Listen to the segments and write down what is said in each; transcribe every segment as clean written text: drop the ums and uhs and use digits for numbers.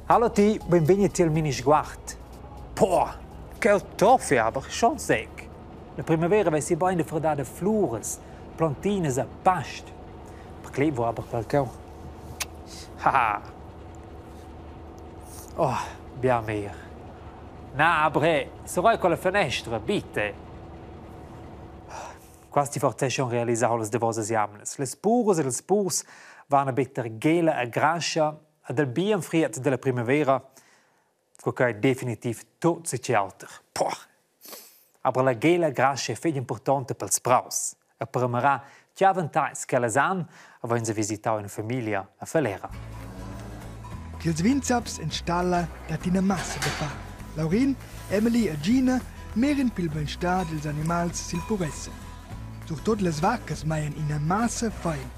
Hallo ti, benvegni tiel Minisguard. Boah, quel toffi aber schon sec. La primavera vessi bein da fradar da fluras, plantinas e past. Perquei vo aber quel cheu. Haha. Oh, bia meglier. Na, aber hey, serrai quella fenestra, bitte. Quasti forse schon realisau las davosas jamnas. Las puras e ils purs van a better gela e grascha ad el bien fried della primavera, co che è definitiv tut sich auter. Poh. Aber la gela grascha è fetg importante pels praus. E per mirar tge avantatgs ch'ellas han, avain visitau ina famiglia a Falera. Tiels Winzaps en stalla dat ina massa da far. Laurin, Emily e Gina miran pil beinstar dils animals sil puresser. Surtut las vaccas maian ina massa fein.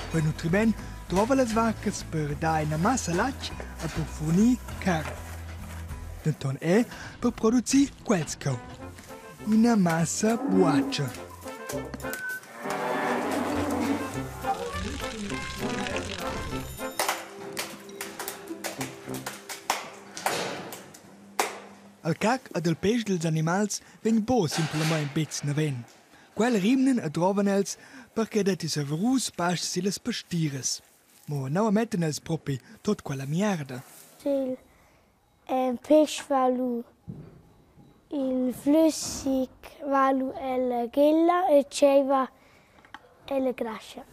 Quei nutriment drova las vaccas per dar ina massa latg e per furnir carn. Denton è per producir quels cheu. Ina massa buatscha. Al cac ed al pes dils animals vegn buc simplamain buc naven. Quel rimnan e drovan els per che detti savurus pasts sillas pastiras. Mo nua mettan els propi tut quella miarda? Sil pesch va lu il flüssig va lu ella ghella e tschei va ella grascha.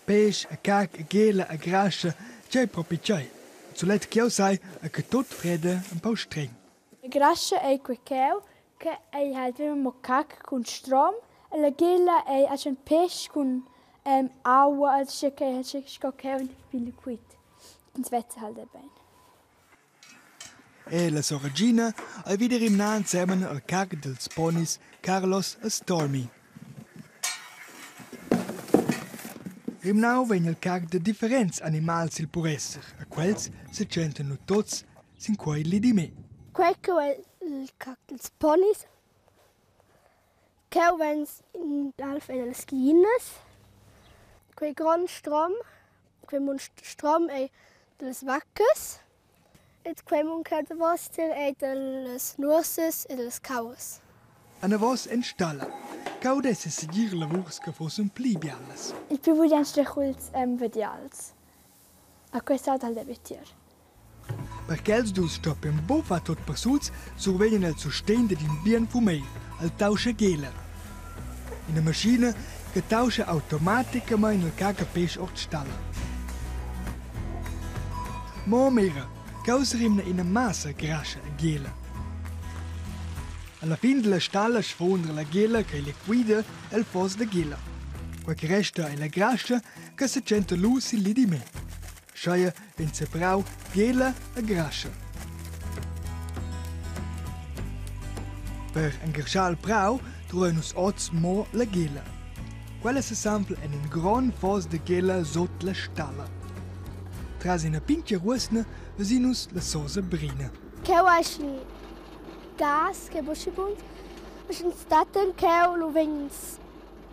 Pesch e cac e ghela e grascha, tgei propi tgei? Sulet ch'jeu sai è che tut freda empau stregn. Grascha ei quei cheu che ei halt immer mo cac cun strom e la ghella ei aschia pesch cun aua, aschia che sco cheu in pli liquid. Ins vezza halt er bein. E la sora Gina ei vida rimnar ensemen al carg dils ponis Carlos e Stormy. Rimnau vegn il carg da differents animals sil puresser e quels setschentan lu tuts sin quei lidimé. Quei cheu ei il carg dils ponis. Cheu vegns in alv e dallas glinas. Quei grond strom, quei mund strom ei dallas vaccas ed quei mund cheu davostier ei dallas nuorsas e dallas cauras. Anavos en stalla. Cheu dessi segir lavurs che fussen pli bialas. Il pli bugen steh culs vedials. A questa dal debitier. Per ch'els dus stoppien buc far tut persuls, survegnan els sustegn dad in bien fumegl, al tauscha ghela. Ina maschina che tauscha automaticamein il caca-pesch ord stalla. Mo mira, cheu serimna ina massa grascha e ghela. Alla fin della stalla sfundra la ghela che liquida el foss da ghela. Quei che resta ei la grascha che setschenta lu sil lidiment. Scheia vegn separau ghela e grascha. Per engarschar il prau truein nus oz mo la ghela. Quella sesanfla en in grond foss da ghela sut la stalla. Tras ina pintga ruosna vesin nus la sosa brina. Cheu aschi gas che buca buns. Sch'ins stattan cheu, lu vegn ins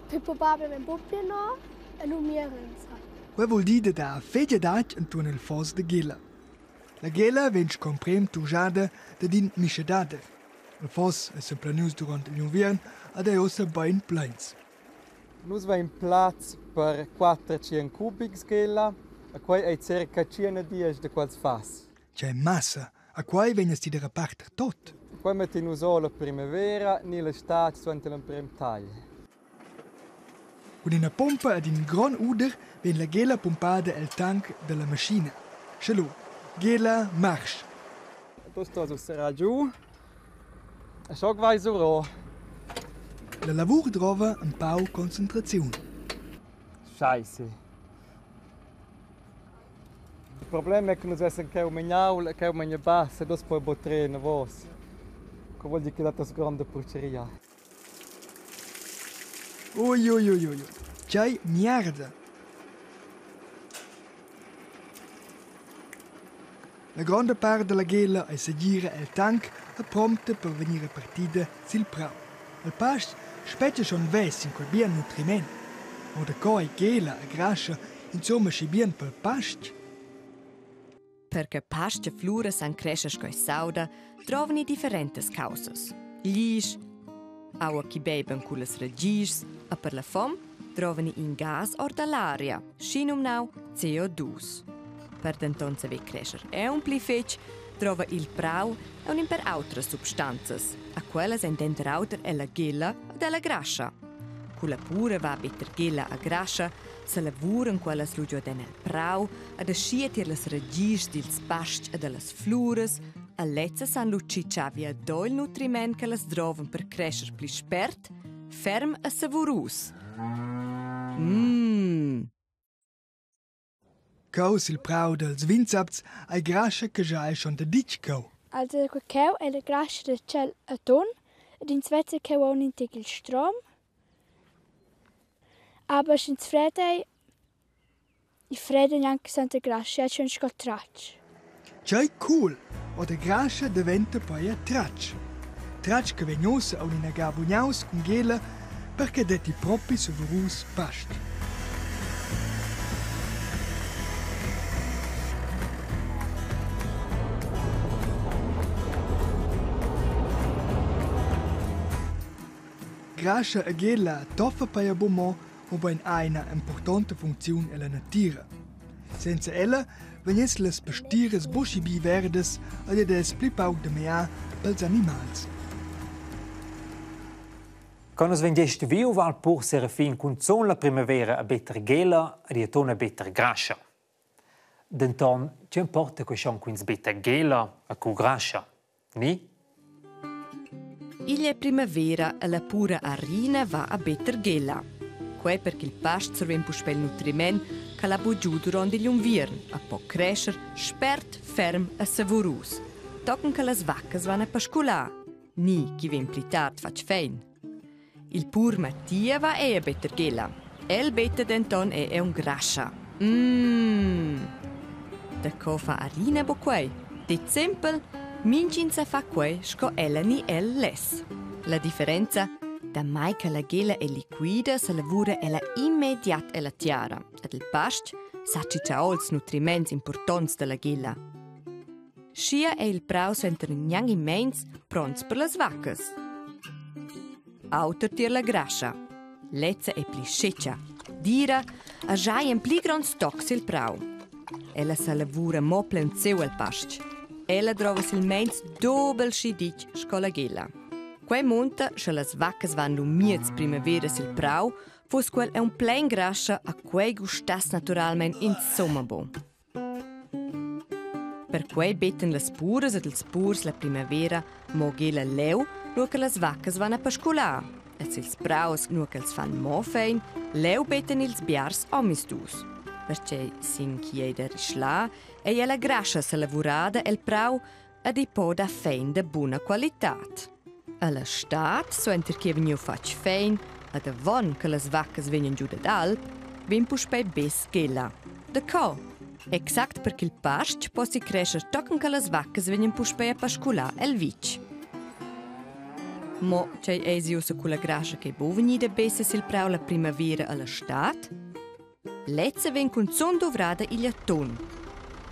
pli probabilmein buc pli no e lu mierins. Quei vul dir da dar fetg adatg entuorn il foss da ghela. La ghela vegn sco emprem turgiada dad in mischedader. Il foss ei semplanius duront igl unviern ed ei ussa bein pleins. Nus vein plaz per 400 cubics ghela e quei ei circa 110 da quels fass. Tgei massa! A quei vegnas ti da reparter tot. Quei mettein nus ora la primavera ni la stad suenter l'emprem tagl. Cun ina pumpa ed in grond uder vegn la ghela pumpada el tanc dalla maschina. Sche lu, ghela marsch! Tu stos uss serrar giu. E schoc vai surò. La lavur drova empau concentraziun. Scheisse. Il problem è che nus essan cheu megliaul e cheu meglia bass ed uss poi buc trer enavos. Co vuol dir che dat das gronda purcheria. Ui, ui, ui, ui, tgei miarda! La gronda part dalla ghela ei segira el tanc e prompta per vegnir repartida sil prau. Il past spetga schon vess sin quei bien nutriment. Mo daco ei ghela e grascha Insomma schi bien pel pastg. Per che pastg e flura san crescher sco ei sauda, drovani differentas caussas. Glisch, aua chi beiban cullas ragischs e per la fom drovani in gas or dall'aria, schinumnau CO2. Per denton saver crescher aunc pli fetg, drova il prau aunc in per outras substanzas, a quellas ein denter auter ella ghella ed ella grascha. Culla pura va better ghella a grascha, selavuran quellas lu giuaden el prau ed aschia tier las ragischs dils pastgs e dallas fluras, a lezza san lu tschitschar viado il nutriment che las drovan per crescher pli spert, ferm e savurus. Mmm. Cheu sil prau dals Winzapts ei grascha che già ei schon daditg cheu. Also cheu ei la grascha da tschel atun ed ins vezza cheu aunc in tec il strom. Aber sch'ins freda ei, i freda gnanca senza grascha, ei schon sco tratsch. Tgei cool! Oder grascha daventa poi er tratsch. Tratsch che vegn ussa aunc ina ga bugnaus cun ghela perche detti propi savurus past. Grascha e ghela toffa paia buc mo, mobein ha ina impurtonta funcziun ella natira. Senza ella vegness las pastiras buc schi bi verdas ed ed es pli pauc da mear pels animals. Con nus vegn viu val pur Serafin cunzun la primavera a better gela ed atun a better grascha. Denton, tge importa quei schon quins better gela a cu grascha? Ni? Igl è primavera e la pura arina va a better ghela. Quai perche il past survegn puspè il nutriment ch'el ha bu giu duront igl unviern e po crescher spert, ferm e savurus, tochen che las vaccas van a pascular, ni ch'i vegn pli tard fatg fein. Il pur Mattia va era a better ghela. El betta denton è aunc grascha. Mmm. Daco fa Arina buc quei? Dit sempel, mintgin sa fa quei sco ella ni el less. La differenza? Damai che la ghela è liquida, sa lavura ella immediat ella tiara. Ed il pastg sa tschitschar ils nutriments impurtonts dalla ghela. Schia è il prau suenter gnanc immens pronts per las vaccas. Auter tier la grascha. Lezza è pli schetga, dira e giai en pli gronds tocs il prau. Ella sa lavura mo plaunsieu al pastg. Ella drova silmeins dobel schi ditg sco la ghela. Quei munta, sche las vaccas van lu miez primavera sil prau, fuss quel aunc plein grascha a quei gustass naturalmein insomma buc. Perquei bettan las puras ed ils purs la primavera mo ghela leu, nua che las vaccas van a pascular. E sils praus, nua ch'els fan mo fein, leu bettan ils biars omisdus. Pertgei sin chi ei da rischlar, ei ella grascha selavurada el prau ed ei po dar fein da buna qualitad. Alla stad, suenter che ei vegniu fatg fein ed avon che las vaccas vegnan giu dad alp, vegn puspei bess ghella. Daco? Exact per ch'il pastg possi crescher tochen che las vaccas vegnan puspei a pascular el vitg. Mo tgei eisi ussa culla grascha ch'ei buc vegnida bessa sil prau la primavera alla stad? Lezza vegn cunzun duvrada igl atun.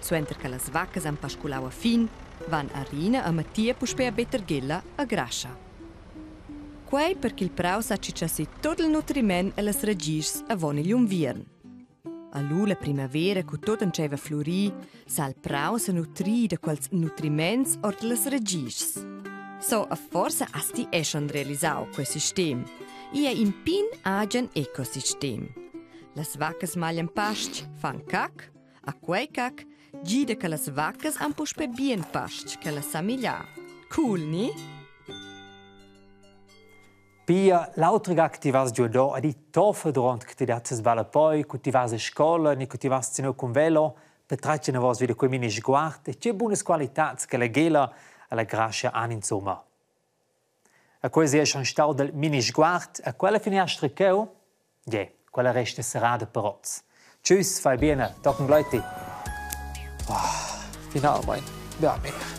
Suenter che las vaccas han pasculau a fin, van Arina e Mattia puspei a better ghella a grascha. Quei per ch'il prau sa tschitschassi tut il nutriment ellas ragischs avon igl unviern. Allu la primavera cu tut entscheiva a flurir, sa il prau senutrir da quels nutriments ord las ragischs. So, a forsa has ti è schon realisau quei sistem. I è in pin agen ecosistem. Las vaccas maglian pastg, fan cac, a quei cac gida che las vaccas han puspei bien pastg che las sa migliar. Cool, ni? Pia l'autra ga che ti vas giuadò ad i toffa duront che ti dat ballapoi, cu ti vas a scola ni cu ti vas zenua cun velo, patratg enavos vi da quei mini sguard e tge bunas qualitads che la ghela alla grascha han insomma. A quei sei schon stau dal mini sguard a quella finiastra cheu, je, quella resta serrada per oz. Tschüss, fai bene, tochen gleiti. Oh, finalmein, ja, mega.